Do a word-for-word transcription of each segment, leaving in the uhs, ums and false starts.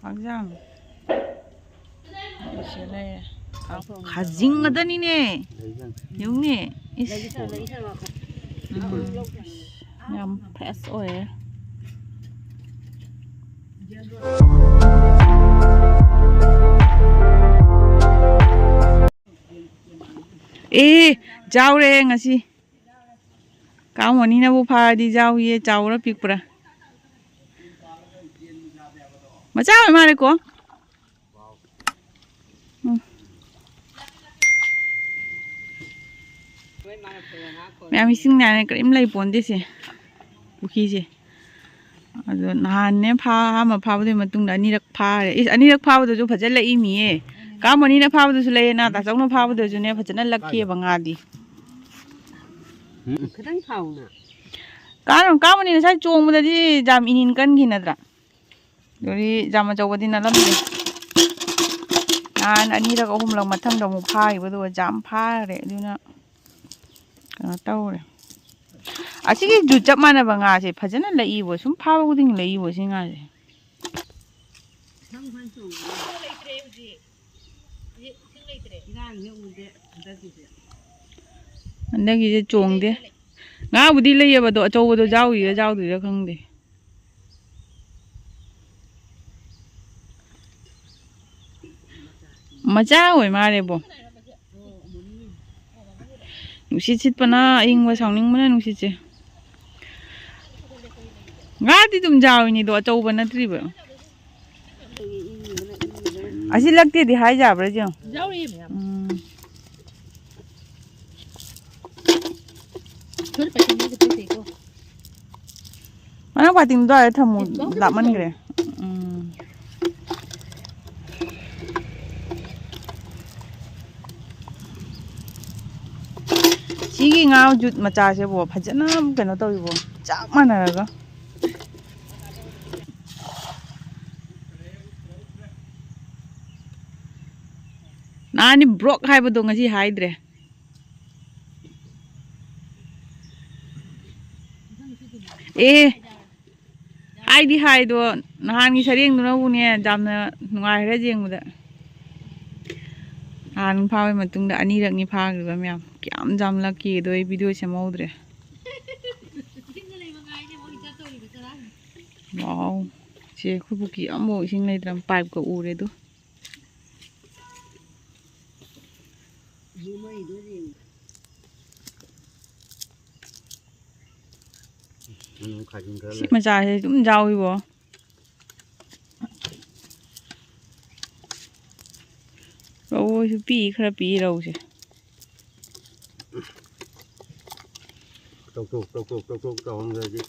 ꯍꯛꯆꯥꯡ ꯁꯤ ꯂꯩꯔꯦ꯫ ꯈꯥꯖꯤꯡ ꯉꯥꯛꯇꯅꯤꯅꯦ꯫ ꯌꯦꯡꯉꯨꯅꯦ꯫ ꯏꯁ꯫ ꯎꯝ꯫ ꯌꯥꯝ ꯐ꯭ꯔꯦꯁ ꯑꯣꯏꯌꯦ꯫ ꯑꯦ, ꯆꯥꯎꯔꯦ ꯉꯁꯤ꯫ ꯀꯥ ꯃꯣꯅꯤꯅꯕꯨ ꯐꯥꯔꯗꯤ ꯆꯥꯎꯏꯌꯦ, ꯆꯥꯎꯔ ꯄꯤꯛꯄ꯭ꯔꯥ? ꯃꯆꯥ ꯑꯣꯏ ꯃꯥꯜꯂꯦꯀꯣ? ꯎꯝ꯫ ꯃꯌꯥꯝ ꯏꯁꯤꯡ ꯅꯥꯏꯅ ꯀꯔꯤꯝ ꯂꯩ ꯄꯣꯟꯗꯦꯁꯦ, ꯄꯨꯈ꯭ꯔꯤꯁꯦ꯫ ꯑꯗꯣ ꯅꯍꯥꯟꯅꯦ ꯐꯥ-, ꯑꯍꯥꯟꯕ ꯐꯥꯕꯗꯨꯒꯤ ꯃꯇꯨꯡꯗ ꯑꯅꯤꯔꯛ ꯐꯥꯔꯦ꯫ ꯏꯁ, ꯑꯅꯤꯔꯛ ꯐꯥꯕꯗꯁꯨ ꯐꯖꯅ ꯂꯛꯏꯃꯤꯌꯦ꯫ ꯀꯥ ꯃꯣꯅꯤꯅ ꯐꯥꯕꯗꯁꯨ ꯂꯩꯌꯦꯅ, ꯇꯥꯆꯧꯅ ꯐꯥꯕꯗꯁꯨꯅꯦ ꯐꯖꯅ ꯂꯛꯈꯤꯑꯕ ꯉꯥꯗꯤ꯫ ꯎꯝ, ꯈꯤꯇꯪ ꯐꯥꯎꯅ꯫ ꯀꯥ-, ꯀꯥ ꯃꯣꯅꯤ ꯉꯁꯥꯏ ꯆꯣꯡꯕꯗꯗꯤ ꯌꯥꯝ ꯏꯅꯤꯟ ꯀꯟꯈꯤ ꯅꯠꯇ꯭ꯔꯥ? ꯑꯗꯨꯗꯤ ꯌꯥꯝ ꯑꯆꯧꯕꯗꯤ ꯅꯠꯂꯝꯗꯦ꯫ ꯅꯍꯥꯟ ꯑꯅꯤꯔꯛ ꯑꯍꯨꯝꯂꯛ ꯃꯊꯪꯗ ꯑꯃꯨꯛ ꯐꯥꯈꯤꯕꯗꯨꯒ ꯌꯥꯝ ꯐꯥꯈ꯭ꯔꯦ꯫ ꯑꯗꯨꯅ ꯀꯩꯅꯣ ꯇꯧꯔꯦ꯫ ꯑꯁꯤꯒꯤꯁꯨ ꯆꯞ ꯃꯥꯟꯅꯕ ꯉꯥꯁꯦ ꯐꯖꯅ ꯂꯛꯏꯕꯣ, ꯁꯨꯝ ꯐꯥꯕ ꯈꯨꯗꯤꯡ ꯂꯛꯏꯕꯣ ꯁꯤ ꯉꯥꯁꯦ꯫ ꯍꯟꯗꯛꯀꯤꯁꯦ ꯆꯣꯡꯗꯦ꯫ ꯉꯥꯕꯨꯗꯤ ꯂꯩꯌꯦꯕ, ꯑꯗꯣ ꯑꯆꯧꯕꯗꯣ ꯌꯥꯎꯔꯤꯔꯥ ꯌꯥꯎꯗ꯭ꯔꯤꯔꯥ ꯈꯪꯗꯦ꯫ ꯃꯆꯥ ꯑꯣꯏ ꯃꯥꯜꯂꯦꯕꯣ꯫ ꯅꯨꯡꯁꯤꯠ ꯁꯤꯠꯄꯅ ꯑꯏꯪꯕ ꯁꯥꯎꯅꯤꯡꯕꯅ ꯅꯨꯡꯁꯤꯠꯁꯦ꯫ ꯉꯥꯗꯤ ꯑꯗꯨꯝ ꯌꯥꯎꯔꯤꯅꯤꯗꯣ, ꯑꯆꯧꯕ ꯅꯠꯇ꯭ꯔꯤꯕ꯫ ꯑꯁꯤ ꯂꯛꯇꯦꯗꯤ ꯍꯥꯏ ꯌꯥꯕ꯭ꯔꯥ ꯌꯦꯡꯉꯣ꯫ ꯌꯥꯎꯔꯤꯌꯦ ꯃꯌꯥꯝ꯫ ꯎꯝ꯫ ꯁꯣꯔ ꯄꯥꯏꯁꯟꯕ ꯈꯛꯇ ꯇꯧꯏꯀꯣ꯫ ꯃꯅꯥ ꯄꯥꯇꯤꯡꯗꯣ ꯑꯗꯨꯋꯥꯏꯗ ꯊꯝꯃꯨ, ꯂꯥꯞꯃꯟꯈ꯭ꯔꯦ꯫ ꯎꯝ꯫ ꯁꯤꯒꯤ ꯉꯥ ꯖꯨꯠ ꯃꯆꯥꯁꯦꯕꯣ ꯐꯖꯅ ꯀꯩꯅꯣ ꯇꯧꯏꯕꯣ, ꯆꯞ ꯃꯥꯟꯅꯔꯒ꯫ ꯅꯍꯥꯟꯅꯤ ꯕ꯭ꯔꯣꯛ ꯍꯥꯏꯕꯗꯣ ꯉꯁꯤ ꯍꯥꯏꯗ꯭ꯔꯦ꯫ ꯑꯦ꯫ ꯑꯩꯗꯤ ꯍꯥꯏꯗꯣ ꯅꯍꯥꯟꯒꯤ ꯁꯔꯦꯡꯗꯨꯅꯕꯨꯅꯦ ꯌꯥꯝꯅ ꯅꯨꯡꯉꯥꯏꯈ꯭ꯔꯦ ꯌꯦꯡꯕꯗ꯫ ꯅꯍꯥꯟ ꯐꯥꯕꯒꯤ ꯃꯇꯨꯡꯗ ꯑꯅꯤꯔꯛꯅꯤ ꯐꯥꯈ꯭ꯔꯤꯕ ꯃꯌꯥꯝ꯫ ꯀꯌꯥꯝ ꯌꯥꯝ ꯂꯛꯀꯤꯗꯣ ꯑꯩ ꯚꯤꯗꯤꯑꯣ ꯁꯦꯝꯍꯧꯗ꯭ꯔꯦ꯫ ꯋꯥꯎ꯫ ꯁꯦ ꯑꯩꯈꯣꯏ ꯄꯨꯈ꯭ꯔꯤ ꯑꯃꯐꯥꯎ ꯏꯁꯤꯡ ꯂꯩꯇ꯭ꯔꯕ ꯄꯥꯏꯞꯀ ꯎꯔꯦ ꯑꯗꯨ꯫ ꯃꯅꯨꯡ ꯈꯥꯖꯤꯟ ꯈꯔ ꯁꯤ ꯂꯩ꯫ ꯃꯆꯥꯁꯦ ꯑꯗꯨꯝ ꯌꯥꯎꯏꯕꯣ꯫ ꯔꯧꯁꯨ ꯄꯤꯛꯏ ꯈꯔ ꯄꯤꯛꯏ ꯔꯧꯁꯦ꯫ ꯇꯧꯊꯣꯛ ꯇꯧꯊꯣꯛ ꯇꯧꯊꯣꯛ ꯇꯧꯍꯟꯈ꯭ꯔꯗꯤ꯫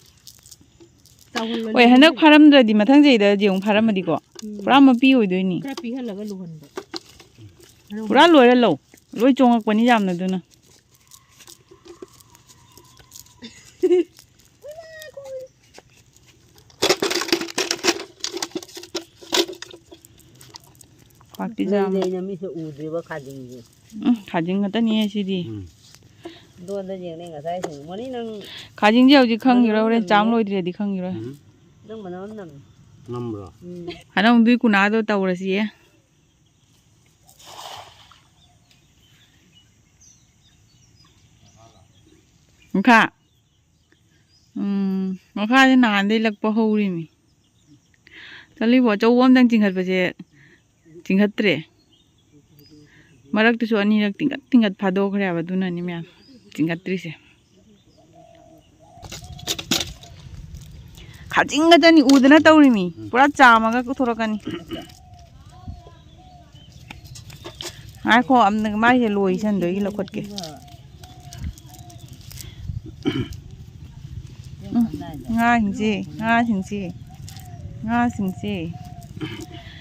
ꯆꯥꯎꯍꯜꯂꯣ꯫ ꯍꯣꯏ, ꯍꯟꯗꯛ ꯐꯥꯔꯝꯗ꯭ꯔꯗꯤ ꯃꯊꯪ ꯆꯍꯤꯗ ꯌꯦꯡꯉꯨ ꯐꯥꯔꯝꯃꯗꯤꯀꯣ꯫ ꯎꯝ꯫ ꯄꯨꯔꯥ ꯃꯄꯤ ꯑꯣꯏꯗꯣꯏꯅꯤ꯫ ꯈꯔ ꯄꯤꯍꯜꯂꯒ ꯂꯨꯍꯟꯕ꯫ ꯄꯨꯔꯥ ꯂꯣꯏꯔ ꯂꯧ꯫ ꯂꯣꯏ ꯆꯣꯡꯉꯛꯄꯅꯤ ꯌꯥꯝꯅ ꯑꯗꯨꯅ꯫ ꯈ꯭ꯋꯥꯛꯄꯤ ꯖꯥꯝ꯫ ꯂꯩ ꯂꯩꯅ ꯃꯤꯁꯨ ꯎꯗ꯭ꯔꯤꯕ ꯈꯥꯖꯤꯡꯁꯦ꯫ ꯎꯝ, ꯈꯥꯖꯤꯡ ꯉꯥꯛꯇꯅꯤꯍꯦ ꯁꯤꯗꯤ꯫ ꯎꯝ꯫ ꯗꯣꯟꯗ ꯌꯦꯡꯅꯦ ꯉꯁꯥꯏ ꯁꯤꯡ꯫ ꯃꯣꯅꯤ ꯅꯪ ꯈꯥꯖꯤꯡꯁꯦ ꯍꯧꯖꯤꯛ ꯈꯪꯈꯤꯔꯣꯏ, ꯍꯣꯔꯦꯟ ꯆꯥꯝ ꯅꯝꯃꯦ꯫ ꯂꯣꯏꯗ꯭ꯔꯗꯤ ꯈꯪꯈꯤꯔꯣꯏ꯫ ꯎꯝ꯫ ꯅꯪ ꯃꯅꯝ ꯑꯃ ꯅꯝꯃꯦ꯫ ꯅꯝꯕ꯭ꯔꯣ? ꯎꯝ꯫ ꯍꯟꯗꯛ ꯑꯃꯨꯛꯇꯤ ꯀꯨꯅꯥꯗꯣ ꯇꯧꯔꯁꯤꯌꯦ꯫ ꯃꯈꯥ꯫ ꯎꯝ, ꯃꯈꯥꯁꯦ ꯅꯍꯥꯟꯗꯩ ꯂꯛꯄ ꯍꯧꯔꯤꯃꯤ꯫ ꯆꯠꯂꯤꯕꯣ, ꯑꯆꯧꯕ ꯑꯝꯗꯪ ꯆꯤꯡꯈꯠꯄꯁꯦ ꯆꯤꯡꯈꯠꯇ꯭ꯔꯦ꯫ ꯃꯔꯛꯇꯁꯨ ꯑꯅꯤꯔꯛ ꯇꯤꯡꯈꯠ ꯇꯤꯡꯈꯠ ꯐꯥꯗꯣꯛꯈ꯭ꯔꯦꯕ, ꯑꯗꯨꯅꯅꯤ ꯃꯌꯥꯝ ꯆꯤꯡꯈꯠꯇ꯭ꯔꯤꯁꯦ꯫ ꯈꯥꯖꯤꯡ ꯈꯛꯇꯅꯤ ꯎꯗꯅ ꯇꯧꯔꯤꯃꯤ꯫ ꯄꯨꯔꯥ ꯆꯥꯝꯃꯒ ꯄꯨꯊꯣꯔꯛꯀꯅꯤ꯫ ꯉꯥꯏꯈꯣ, ꯑꯝ-, ꯃꯥꯏꯁꯦ ꯂꯣꯏꯁꯟꯗꯣꯏꯒꯤ ꯂꯧꯈꯠꯀꯦ꯫ ꯎꯝ, ꯉꯥꯁꯤꯡꯁꯦ, ꯉꯥꯁꯤꯡꯁꯦ, ꯉꯥꯁꯤꯡꯁꯦ꯫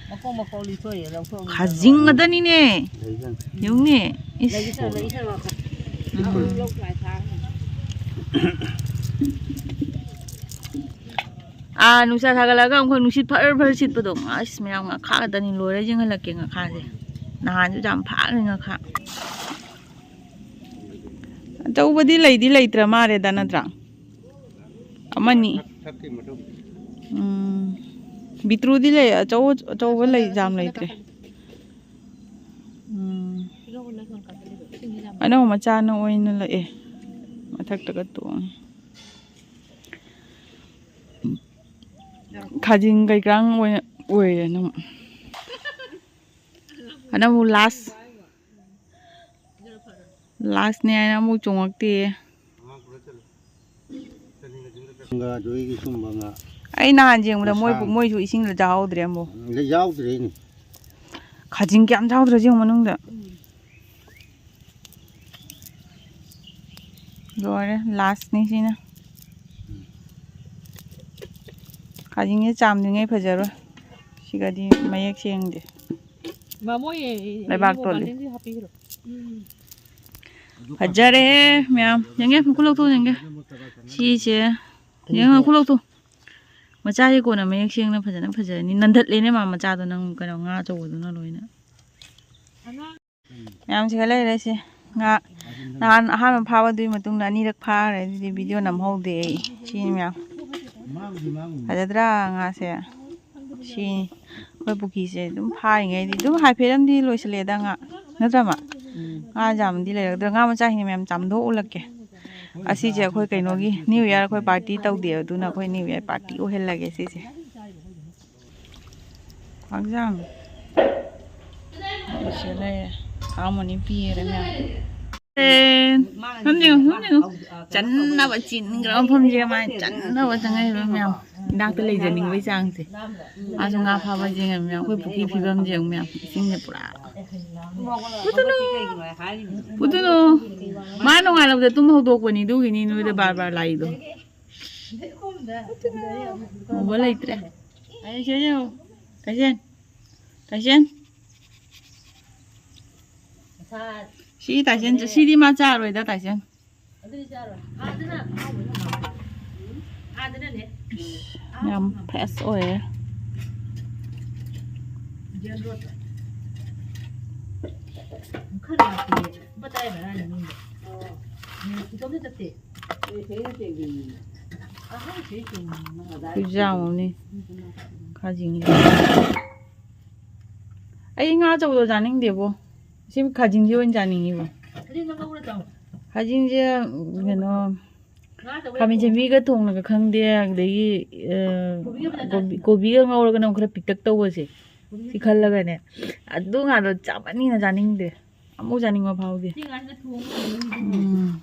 ꯃꯀꯣꯛ ꯃꯀꯣꯛ ꯂꯤꯊꯣꯛꯑꯦ, ꯂꯧꯊꯣꯛꯑꯒ ꯈꯥꯖꯤꯡ ꯉꯥꯛꯇꯅꯤꯅꯦ꯫ ꯂꯩꯖꯥꯠꯅꯤ꯫ ꯌꯦꯡꯉꯨꯅꯦ꯫ ꯏꯁ꯫ ꯂꯩꯖꯥꯠꯅꯤ, ꯂꯩꯖꯥꯠꯅꯤ꯫ ꯎꯝ꯫ ꯂꯧ ꯂꯥꯛꯑꯦ ꯊꯥ꯫ ꯑꯥ, ꯅꯨꯡꯁꯥ ꯁꯥꯒꯠꯂꯛꯑꯒ ꯑꯃꯨꯛ ꯅꯨꯡꯁꯤꯠ ꯐꯔ ꯐꯔ ꯁꯤꯠꯄꯗꯣ꯫ ꯑꯁ, ꯃꯌꯥꯝ ꯉꯥꯈꯥ ꯈꯛꯇꯅꯤ꯫ ꯂꯣꯏꯔ ꯌꯦꯡꯍꯜꯂꯛꯀꯦ ꯉꯥꯈꯥꯁꯦ꯫ ꯅꯍꯥꯟꯁꯨ ꯌꯥꯝ ꯐꯥꯈ꯭ꯔꯦ ꯉꯥꯈꯥ꯫ ꯑꯆꯧꯕꯗꯤ ꯂꯩꯗꯤ ꯂꯩꯇ꯭ꯔ ꯃꯥꯜꯂꯦꯗ, ꯅꯠꯇ꯭ꯔꯥ? ꯑꯃꯅꯤ꯫ ꯊꯛ-, ꯊꯛꯀꯤ ꯃꯊꯧ꯫ ꯎꯝ꯫ ꯕꯤꯇ꯭ꯔꯨꯗꯤ ꯂꯩ, ꯑꯆꯧ-, ꯑꯆꯧꯕ ꯂꯩ, ꯌꯥꯝ ꯂꯩꯇ꯭ꯔꯦ꯫ ꯎꯝ꯫ ꯑꯅꯧꯕ ꯃꯆꯥꯅ ꯑꯣꯏꯅ ꯂꯥꯛꯑꯦ꯫ ꯃꯊꯛꯇꯒ ꯇꯣꯡꯉꯦ꯫ ꯈꯥꯖꯤꯡ ꯀꯩꯀꯥꯡ ꯑꯣꯏꯅ ꯑꯣꯏꯔꯦ ꯅꯪ꯫ ꯍꯟꯗꯛ ꯑꯃꯨꯛ ꯂꯥꯁ꯫ ꯂꯥꯁꯅꯦ ꯍꯥꯏꯅ ꯑꯃꯨꯛ ꯆꯣꯡꯉꯛꯇꯦ꯫ ꯉꯥꯗꯣ ꯑꯩꯒꯤ ꯁꯨꯝꯕ ꯉꯥ꯫ ꯑꯩ ꯅꯍꯥꯟ ꯌꯦꯡꯕꯗ ꯃꯣꯏ, ꯃꯁꯥꯡ꯫ ꯃꯣꯏꯁꯨ ꯏꯁꯤꯡꯗ ꯆꯥꯍꯧꯗ꯭ꯔꯦ ꯑꯃꯨꯛ꯫ ꯂꯩ ꯌꯥꯎꯗ꯭ꯔꯦꯅꯦ꯫ ꯈꯥꯖꯤꯡ ꯀꯌꯥꯝ ꯆꯥꯎꯗ꯭ꯔꯣ ꯌꯦꯡꯉꯨ ꯃꯅꯨꯡꯗ꯫ ꯂꯣꯏꯔꯦ, ꯂꯥꯁꯅꯤ ꯁꯤꯅ꯫ ꯈꯥꯖꯤꯡꯁꯦ ꯆꯥꯝꯗ꯭ꯔꯤꯉꯩ ꯐꯖꯔꯣꯏ꯫ ꯁꯤꯒꯗꯤ ꯃꯌꯦꯛ ꯁꯦꯡꯗꯦ꯫ ꯃꯃꯣꯏ ꯂꯩꯕꯥꯛ ꯇꯣꯜꯂꯤ꯫ ꯃꯄꯥꯟꯗꯩꯗꯤ ꯍꯥꯞꯄꯤꯈ꯭ꯔꯣ꯫ ꯐꯖꯔꯦ ꯃꯌꯥꯝ꯫ ꯌꯦꯡꯒꯦ, ꯃꯈꯨꯠ ꯂꯧꯊꯣꯛ ꯌꯦꯡꯒꯦ꯫ ꯁꯤꯁꯦ꯫ ꯌꯦꯡꯉꯣ, ꯃꯈꯨꯠ ꯂꯧꯊꯣꯛ꯫ ꯃꯆꯥꯁꯦ ꯀꯣꯟꯅ ꯃꯌꯦꯛ ꯁꯦꯡꯅ ꯐꯖꯅ ꯐꯖꯔꯅꯤ꯫ ꯅꯟꯊꯠꯂꯦꯅꯦ ꯃꯥ ꯃꯆꯥꯗꯣ, ꯅꯪ ꯀꯩꯅꯣ ꯉꯥ ꯑꯆꯧꯕꯗꯨꯅ ꯂꯣꯏꯅ꯫ ꯃꯌꯥꯝꯁꯤꯒ ꯂꯩꯔꯦ ꯁꯤ꯫ ꯉꯥ ꯅꯍꯥꯟ ꯑꯍꯥꯟꯕ ꯐꯥꯕꯗꯨꯒꯤ ꯃꯇꯨꯡꯗ ꯑꯅꯤꯔꯛ ꯐꯥꯈ꯭ꯔꯦ꯫ ꯑꯗꯨꯗꯤ ꯚꯤꯗꯤꯑꯣ ꯅꯝꯍꯧꯗꯦ ꯑꯩ꯫ ꯁꯤꯅꯤ ꯃꯌꯥꯝ꯫ ꯐꯖꯗ꯭ꯔꯥ ꯉꯥꯁꯦ? ꯁꯤꯅꯤ꯫ ꯑꯩꯈꯣꯏ ꯄꯨꯈ꯭ꯔꯤꯁꯦ ꯑꯗꯨꯝ ꯐꯥꯔꯤꯉꯩꯗꯤ ꯑꯗꯨꯝ ꯍꯥꯏꯐꯦꯠ ꯑꯃꯗꯤ ꯂꯣꯏꯁꯤꯜꯂꯛꯑꯦꯗ ꯉꯥ꯫ ꯅꯠꯇ꯭ꯔ ꯃꯥ? ꯉꯥ ꯌꯥꯝꯗꯤ ꯂꯩꯔꯛꯇ꯭ꯔꯦ꯫ ꯉꯥ ꯃꯆꯥꯁꯤꯡꯁꯦ ꯃꯌꯥꯝ ꯆꯥꯝꯊꯣꯛ ꯎꯠꯂꯛꯀꯦ꯫ ꯑꯁꯤꯁꯦ ꯑꯩꯈꯣꯏ ꯀꯩꯅꯣꯒꯤ New Year ꯑꯩꯈꯣꯏ ꯄꯥꯔꯇꯤ ꯇꯧꯗꯦ, ꯑꯗꯨꯅ ꯑꯩꯈꯣꯏ New Year ꯄꯥꯔꯇꯤ ꯑꯣꯏꯍꯜꯂꯒꯦ ꯁꯤꯁꯦ꯫ ꯍꯛꯆꯥꯡ ꯂꯣꯏꯁꯤꯜꯂꯦ꯫ ꯍꯥꯔꯃꯣꯅꯤ ꯄꯤꯌꯦꯅ ꯃꯌꯥꯝ꯫ ꯑꯦ, ꯐꯝꯗꯦ, ꯐꯝꯗꯦ꯫ ꯆꯟꯅꯕ ꯆꯤꯟꯈ꯭ꯔꯕ ꯃꯐꯝꯁꯦ ꯃꯥꯅ ꯆꯟꯅꯕ ꯆꯪꯉꯛꯏꯕ ꯃꯌꯥꯝ꯫ ꯏꯅꯥꯛꯇ ꯂꯩꯖꯅꯤꯡꯕꯒꯤ ꯆꯥꯡꯁꯦ꯫ ꯃꯥꯁꯨ ꯉꯥ ꯐꯥꯕ ꯌꯦꯡꯉꯦ ꯃꯌꯥꯝ꯫ ꯑꯩꯈꯣꯏ ꯄꯨꯈ꯭ꯔꯤ ꯐꯤꯕꯝꯁꯦ ꯌꯦꯡꯉꯨ ꯃꯌꯥꯝ꯫ ꯏꯁꯤꯡꯁꯦ ꯄꯨꯔꯥ꯫ ꯄꯨꯗꯨꯅꯨ꯫ ꯄꯨꯗꯨꯅꯨ꯫ ꯃꯥ ꯅꯣꯡꯉꯥꯜꯂꯛꯄꯗ ꯇꯨꯝ ꯍꯧꯗꯣꯛꯄꯅꯤ, ꯑꯗꯨꯒꯤꯅꯤ ꯅꯣꯏꯗ ꯕꯥꯔ ꯕꯥꯔ ꯂꯥꯛꯏꯗꯣ꯫ ꯎꯕ ꯂꯩꯇ꯭ꯔꯦ꯫ ꯑꯩ ꯁꯤꯗ ꯌꯦꯡꯉꯨ꯫ ꯇꯥꯏꯁꯦꯟ꯫ ꯇꯥꯏꯁꯦꯟ꯫ ꯁꯤ ꯇꯥꯏꯁꯦꯟ, ꯁꯤꯗꯤ ꯃꯥ ꯆꯥꯔꯣꯏꯗ, ꯇꯥꯏꯁꯦꯟ꯫ ꯌꯥꯝ ꯐ꯭ꯔꯦꯁ ꯑꯣꯏꯌꯦ꯫ ꯈꯔ ꯂꯥꯞꯄꯦ꯫ ꯂꯨꯄꯥ ꯇꯔꯥ ꯕꯔꯥꯅꯤ ꯃꯤꯡꯗ꯫ ꯎꯝ, ꯏꯇꯣꯝꯇ ꯆꯠꯇꯦ꯫ ꯈꯨꯌꯥꯝ ꯑꯃꯅꯤ ꯈꯥꯖꯤꯡꯁꯦ꯫ ꯑꯩ ꯉꯥ ꯑꯆꯧꯕꯗꯣ ꯆꯥꯅꯤꯡꯗꯦꯕꯣ꯫ ꯁꯤ ꯈꯥꯖꯤꯡꯁꯦ ꯑꯣꯏꯅ ꯆꯥꯅꯤꯡꯉꯤꯕꯣ꯫ ꯈꯥꯖꯤꯡꯁꯦ ꯀꯩꯅꯣ ꯈꯥꯃꯦꯟ ꯁꯦꯝꯕꯤꯒ ꯊꯣꯡꯂꯒ ꯈꯪꯗꯦ, ꯑꯗꯒꯤ ꯑ, ꯀꯣꯕꯤ, ꯀꯣꯕꯤꯒ ꯉꯧꯔꯒꯅ ꯑꯃꯨꯛ ꯈꯔ ꯄꯤꯛꯇꯛ ꯇꯧꯕꯁꯦ꯫ ꯁꯤ ꯈꯜꯂꯒꯅꯦ ꯑꯗꯨ ꯉꯥꯗꯣ ꯆꯥꯃꯟꯅꯤꯅ ꯆꯥꯅꯤꯡꯗꯦ꯫ ꯑꯃꯨꯛ ꯆꯥꯅꯤꯡꯕ ꯐꯥꯎꯗꯦ꯫ ꯎꯝ꯫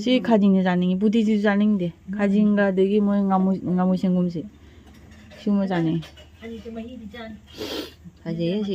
ꯁꯤ ꯈꯥꯖꯤꯡꯁꯦ ꯆꯥꯅꯤꯡꯉꯤ꯫ ꯄꯨꯊꯤꯁꯤꯁꯨ ꯆꯥꯅꯤꯡꯗꯦ꯫ ꯈꯥꯖꯤꯡꯒ ꯑꯗꯒꯤ ꯃꯣꯏ ꯉꯥꯃꯨ, ꯉꯥꯃꯨ ꯁꯦꯡꯒꯨꯝꯁꯦ꯫ ꯁꯤꯒꯨꯝꯕ ꯆꯥꯅꯤꯡꯉꯤ꯫ ꯐꯖꯩꯌꯦ ꯁꯤ꯫